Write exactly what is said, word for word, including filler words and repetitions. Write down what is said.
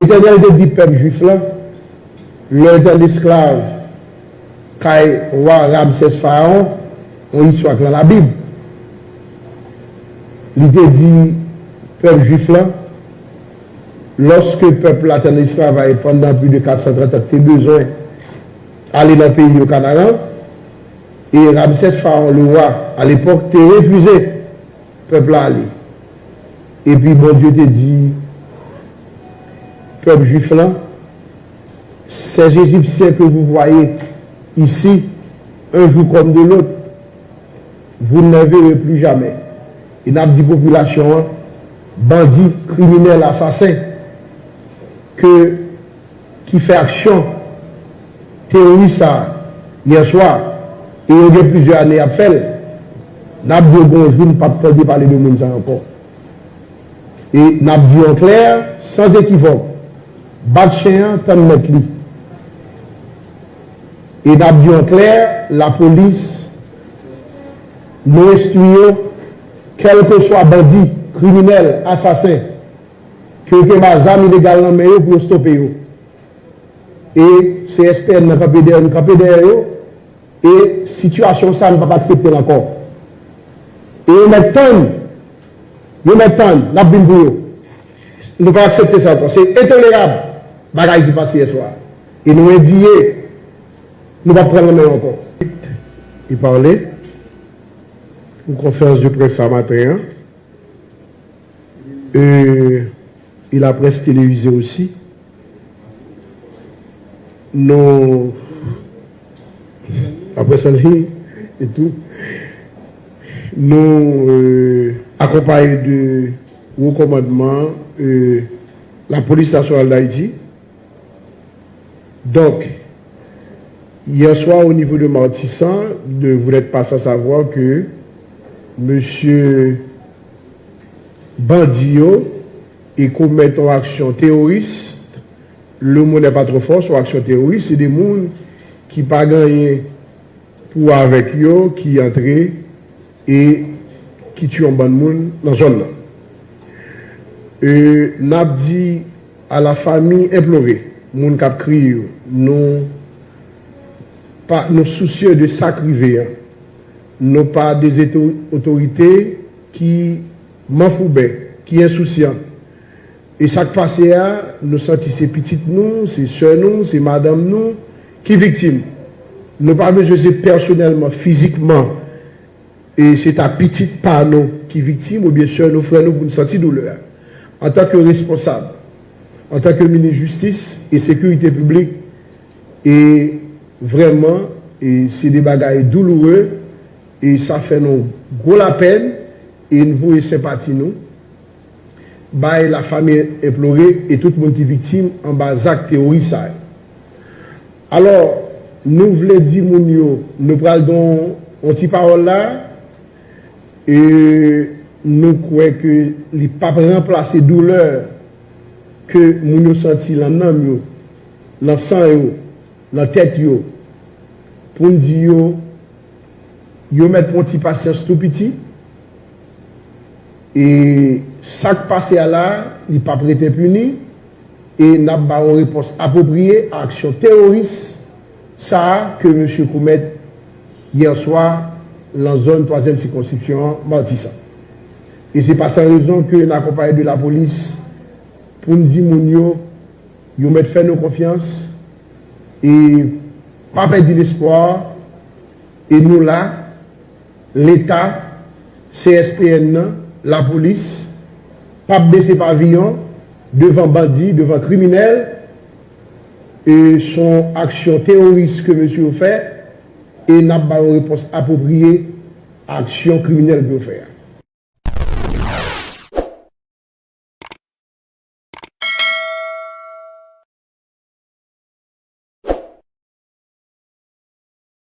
Letènèl te di pèp jwif lan, lè l t an esklav kay wa Ramsès Fawon, yon istwa k nan Labib, li te di pèp jwif lan, lòske pèp la t an esklavay pandan plis de kat san trant an, te bezwen ale nan peyi yo, Kanaran, e Ramsès Fawon, le wa, alepòk, te refize pèp la ale. Epi Bondye te di pèp jwif lan, ces Égyptiens que vous voyez ici, un jour comme de l'autre, vous ne les verrez plus jamais. E n ap di popilasyon an, bandi, kriminèl, asasen, ke ki fè aksyon teworis sa a yè swa, e yo gen plizyè ane y ap fè l, n ap di yo gen yon jou n p ap tande pale de moun sa a ankò. E n ap di yo an klè, san ekivòk, bat chen an, tann mèt li. E n ap di yo an klè, lapolis, nou enstwi yo, kèlkeswa bandi, kriminèl, asasen, ke yo te ba zam ilegal nan men yo pou yo stope yo. E C S P N nan kanpe dèyè nou, kanpe dèyè yo, e sitiyasyon sa a, nou p ap aksepte l ankò. E yo mèt tann, yo mèt tann, n ap vin pou yo. Nou pa aksepte sa ankò. Se entolerab bagay ki pase yè swa. E nou endiye, nou p ap pran nan men yo ankò. Li pale pou konferans de près sa maten an. Euh, et la presse télévisée aussi. Nous, la presse en ligne et tout. Nous, euh, accompagnés de haut commandement, euh, la police nationale d'Haïti, Donk, yè swa, o nivo de Matisan, de, vous n'êtes pas sans savoir que mesye bandi yo e komèt yon aksyon teworis, le mot n'est pas trop fort, se yon aksyon teworis, se de moun ki pa gen anyen pou avèk yo ki antre e ki tiye yon bann moun nan zòn nan. E n ap di à la famille implorée, moun k ap kriye yo, nou pa, nou sousye de sa k rive an. Nou pa de otorite ki manfouben, ki ensousyan. E sa k pase a, nou santi se pitit nou, se sè nou, se madanm nou ki viktim. Nou pa bezwen se pèsonèlman, fizikman, e se ta pitit pa nou ki viktim oubyen sè nou, frè nou pou n santi doulè a. Antanke responsab, antanke minis jistis e sekirite piblik, e vrèman, e se de bagay douloure, e sa fè nou gwo lapèn, e n voye senpati nou bay la famille implorée e tout moun ki viktim anba zak teworis sa yo. Alò, nou vle di moun yo, nou pral gen yon ti pawòl la, e nou kwè ke li p ap ranplase doulè ke moun yo santi lan nanm yo, lan san yo, lan tèt yo, pou n di yo, yo mèt pran ti pasyans tou piti, e sa k pase a la, li p ap ret enpini, e n ap ba yon repons apwopriye a aksyon teworis sa a ke mesye komèt yè swa lan zòn twazyèm sikonskripsyon an, Matisan. E se pa san rezon ke n akonpaye de lapolis pou n di moun yo, yo mèt fè nou konfyans e pa pèdi lespwa, e nou la, Leta, C S P N nan, lapolis, p ap bese paviyon devan bandi, devan kriminèl, e se yon aksyon teworis ke mesye yo fè, e n ap ba yo repons apwopriye a aksyon kriminèl ke yo fè a.